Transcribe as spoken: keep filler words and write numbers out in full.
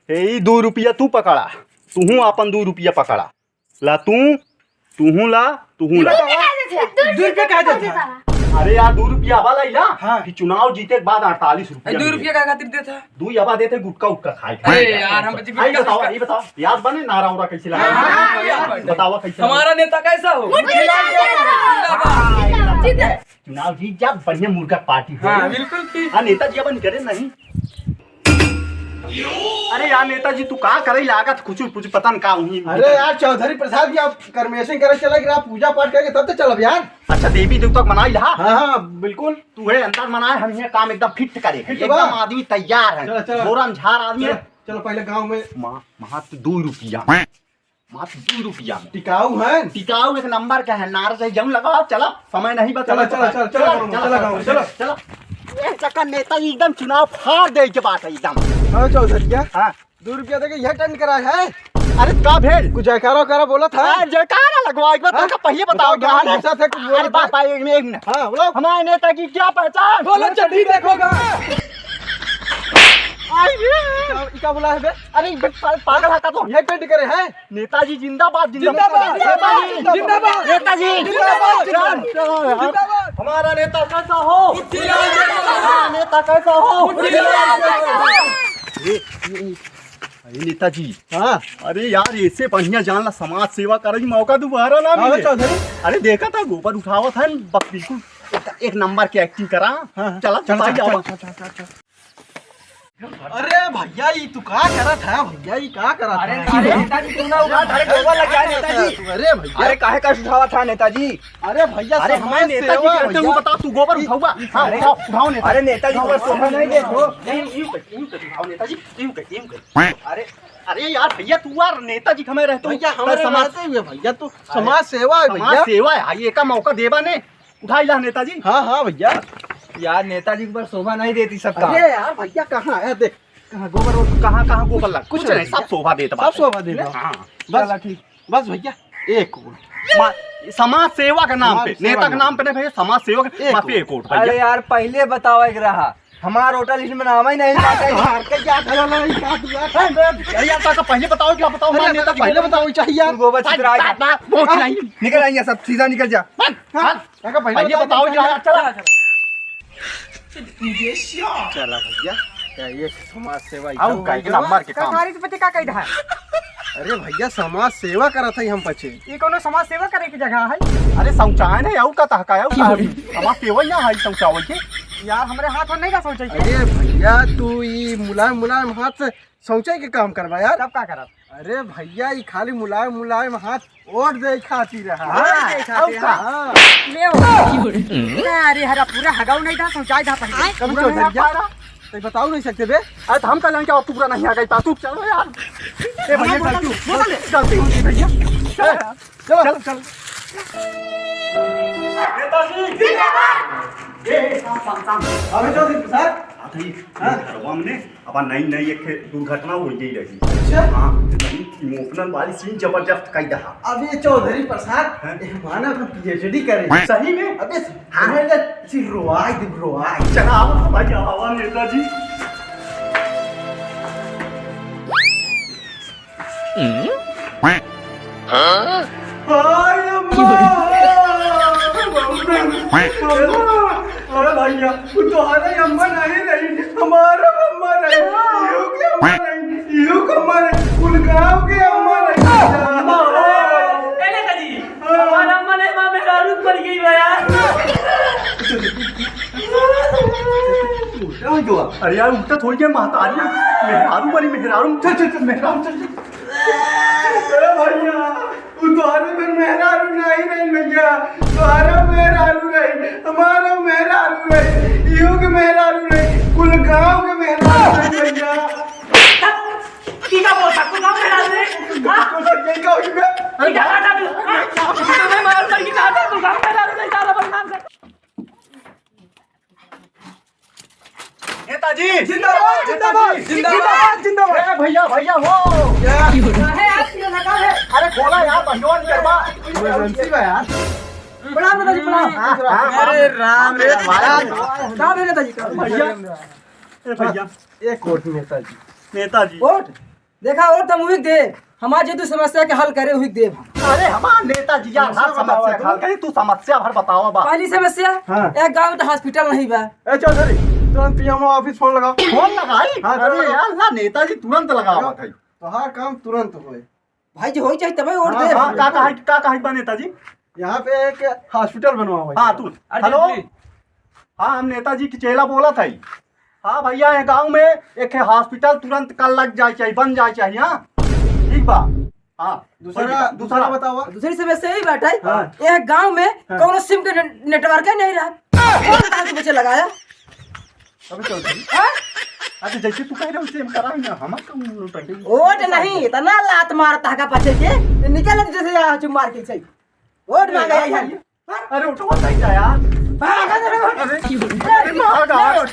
ए, ई दू रुपया तू पकड़ा, तुहूँ आपन दू रुपया पकड़ा। ला तू, तुहूँ ला, तुहूँ ला। दू रुपया काहे देत है? अरे यार, दू रुपया वाला ही ना। हाँ। फिर चुनाव जीते के बाद अड़तालीस रुपया ए, दू मिले। रुपया का खातिर देत है? दू याबा देते गुटखा उटखा खाए। अरे यार, हम तो आई बताओ, ये बताओ, प्याज बने नारा उरा कैसे लगा? हाँ, हाँ, हाँ, हाँ। बताओ कैसे लगा? हमारा नेता कैसा हो? मुट्ठी लाल जैसा। जिंदाबाद। जिंदाबाद। चुनाव जीत जा, बढ़िया मुर्गा पार्टी हो। हाँ, बिल्कुल ठीक। हाँ, नेताजी अपन करे नहीं। अरे यार नेताजी, तू का करे लागत, कुछ, कुछ पता न का हुई। अरे यार चौधरी प्रसाद जी, आप करमेसिंग करे चला कि आप पूजा पाठ करके तब तो चलब यार। अच्छा, देवी देवता के मनाई ला। हाँ, हाँ, बिल्कुल। तू है अंदर मनाए, हम ये काम एकदम फिट करे, फिट एकदम बा। आदमी तैयार है। चलो, चलो। घोरम झार आदमी चलो, है। चलो पहले गाँव में। माँ, माँ तो दो रुपया। मात्र दू रुपया में। टिकाऊ है? टिकाऊ एक नंबर का है, नारा चाहे जौन लगाओ, चला, समय नहीं बा, चला, चला, चला, चला, चला, चला, चला, चला, चला। चला। एक चक्कर नेता जी एकदम चुनाव फाड़ दे के बात है एकदम। हाँ, चौधरी क्या? हाँ। दू रुपया देके यह टेंट करा है। अरे का भेल? कुछ जयकारा वयकारा बोला था? हाँ, जयकारा लगवा, एक बार हाँ? तो पहले बताओ बताओ, क्या हाल है? कैसा था, कुछ बोला अरे था? बाप, एक मिनट, एक मिनट। हाँ, बोलो। हमारे नेता की क्या पहचान? बोलो, चड्ढी देखोगा। आई रे। क्या, क्या बोला है बे? अरे बे, पा-, पागल है का तो? यह टेंट करे है? नेताजी जिंदाबाद, जिंदाबाद। जिंदाबाद, नेताजी, जिंदाबाद। नेताजी। जिंदाबाद। चल, चल, यार। जिंदाबाद। हमारा नेता कैसा हो? मुट्ठी लाल जैसा। हमारा नेता कैसा हो? मुट्ठी लाल जैसा। ये, ये, अरे नेताजी। हाँ। अरे यार, ऐसे बढ़िया जान ला समाज सेवा करे की मौका दोबारा ना हाँ, मिले। चौधरी। अरे देखा था गोबर उठावत है, बस बिल्कुल एक, एक नंबर के एक्टिंग करा। हाँ, हाँ। चला, चल, चल, चल, चल, जाओ। चल, चल, चल, चल। अरे भैया, ई तू का करत है भैया, ई का करत अरे, है? अरे नेताजी, तू ना उठा, अरे गोबर लग जाए नेताजी। अरे भैया। अरे काहे का उठावा था नेताजी? अरे भैया, अरे समाज हमारे नेताजी सेवा कहते हैं, भैया। बताओ, तू गोबर उठाऊगा? हाँ, अरे, उठाओ, उठाओ नेताजी। अरे नेताजी, गोबर शोभा नहीं दे, हो। नहीं, यूं कर, यूं कर उठाओ नेताजी, यूं कर, यूं कर। अरे, अरे यार भैया, तू यार नेताजी के हमें रहते हो, भैया, हमारे समाज रहते हुए भैया, तू अरे, समाज सेवा है समाज भैया। सेवा है, ये का मौका देबा ने? उठाई ला नेताजी। हाँ, हाँ, भैया। यार, नेताजी के ऊपर शोभा नहीं देती सबका। अरे यार, भैया, कहाँ है? देख, कहाँ गोबर वोबर? कहाँ, कहाँ गोबर लग? कुछ कुछ नहीं, नहीं, सब भैया। शोभा देत सब बाटे। शोभा देत बा। हाँ। बस, चला, ठीक। बस, भैया, एक वोट। मा-, समाज सेवा के नाम समाज पे, सेवा नेता के के नाम नाम पे नहीं भैया, समाज सेवा के एक नाम पे वोट। एक वोट, भैया। अरे यार, पहले बतावे के रहा, हमार वोटर लिस्ट में नाम ही नहीं बाटे। हार के क्या खड़ा नहीं, क्या दुआ? अरे यार, तो पहले बताओ, क्या बताओ, अरे, हमारे नेता पहले को बताओ, चाहिए यार। तू गोबर छितरा है। बहुत नहीं। निकल आइए सब, सीधा निकल जा। हाँ। काका, पहले पहले बताओ, बताओ, क्या चला, चला। चला भैया, क्या ये समाज सेवा आओ, इधर काहे के होई नंबर के काम? सरकारी के पति का कही रहा? अरे भैया, समाज सेवा करत है हम पचे। ये कोनो समाज सेवा करे की जगह है? अरे शौचालय नहीं, आऊ का तहका, आऊ का? समाज सेवा यहाँ है शौचालय के। यार, हमरे हाथ में नहीं बा शौचालय के। अरे भैया, तू ई मुलायम, मुलायम हाथ से शौचालय के काम करबा यार। तब का करब? अरे भैया, ई खाली मुलायम मुलायम हाथ वोट दे खातिर रहा। वोट दे खातिर, हाँ। हाँ। ले हो। अरे हरा पूरा हगाऊ नहीं था, शौचालय था पहले। कब पूरा चौधरी नहीं जा? आ पाया। तो बताओ नहीं सकते बे। अरे तो हम कल क्या पूरा नहीं आ गई, तू चलो यार। ए भैया, गलती, गलती हो गई भैया। चलो यार। चलो। चलो, चलो। नेताजी जिंदाबाद। ए, ए, शांत, शांत, शांत। अबे चौधरी प्रसाद। हाँ, भाई, हाँ। घरवा में अपन नई नई एक ठे दुर्घटना हो गई रही। अच्छा। हाँ, तो बड़ी इमोशनल वाली सीन जबरदस्त कई दहा। अबे चौधरी प्रसाद, हैं? ए, माना हम पीएचडी करे। सही में? अबे हाँ। हमें ना इसी रोवाई दे, रोवाई। चला, आओ, भाई, आओ, आओ, नेताजी। हाय अम्मा! अरे भैया, वो तोहरे अम्मा नहीं रही, हमारा अम्मा रही, इहू के अम्मा रही, इहू के अम्मा रही, कुल गाँव के अम्मा रही। अम्मा! ए नेताजी, हमारा अम्मा नहीं, माँ मेहरारू मर गई बा यार। अरे यार, उल्टा थोड़ी क्या महतारी, मेहरारू मरी, मेहरारू, चल, चल, चल, मेहरारू, चल, चल। अरे भैया, उ तोहरे फिर मेहरारू नहीं रही भैया, तोहरे मेहरारू रही, हमारे मेहरारू रही, इहू के मेहरारू रही, कुल गाँव के मेहरारू रही भैया। की का बोलता? कुल गाँव मेहरारू रही? हाँ? कुल गाँव के मेहरारू रही। अरे क्या कहा था तू? हाँ? तू हमें मार कर की कहा था? कुल गाँव मेहरारू रही, साला बदनाम कर। नेताजी! जिंदाबाद, जिंदाबाद, नेताजी! जिंदाबाद, जिंदाबाद। ए भैया, भैया हो! क्या? काहे आज क्यों लगा है? अरे खोला यार, बहिनों निकलवा। इमरजेंसी बा यार। प्रणाम नेताजी, प्रणाम। हाँ, हाँ, अरे राम रे, राम। का भेल नेताजी, का भेल? भैया, ए भैया। एक वोट नेताजी। नेताजी। वोट? देखा, वोट त हम उही के देब, हमार जे तू समस्या के हल करे, उही के देब हम। अरे, हमार नेताजी यार, हर समस्या समस्या का हल तू। करी, तू समस्या भर बतावा बा। पहली समस्या, हाँ। एक गाँव में तो hospital नहीं बा। ए चौधरी, तुरंत P M O office phone लगाओ। Phone लगाई? हाँ, अरे तुरंत। यार, ना, नेताजी तुरंत लगावा भाई। तोहार काम तुरंत होए। भाई जी, होई चाहिए तबे वोट हाँ, देब। हाँ, का कहा, का कहा बा नेताजी? यहाँ पे एक hospital बनवाओ भाई। हाँ, तू। अरे hello? जी। हाँ, हम नेताजी के चेला बोलत हई। हाँ भैया, ये गाँव में एक hospital तुरंत कल लग जाए चाहिए, बन जाए चाहिए, हाँ? ठीक बा। हाँ, दूसरा, दूसरा। दूसरा बतावा। दूसरी समस्या यही बात है, हाँ। ये गाँव में हाँ। कौनो SIM के ने-, network ही नहीं रहा। कौन कहाँ के बच्चे लगाया? अबे चौधरी। हाँ? अरे जैसे तू कह रहे हो, वैसे हम कराएंगे, हमार कौन लोटा है? वोट नहीं, इतना लात मारता है का पाछे के, निकल जैसे यहाँ चुप मार के सही। वोट मांगे है यहाँ। अरे उठवा सही जा यार। भाग, भाग, भाग। अरे, अरे, भाग, भाग।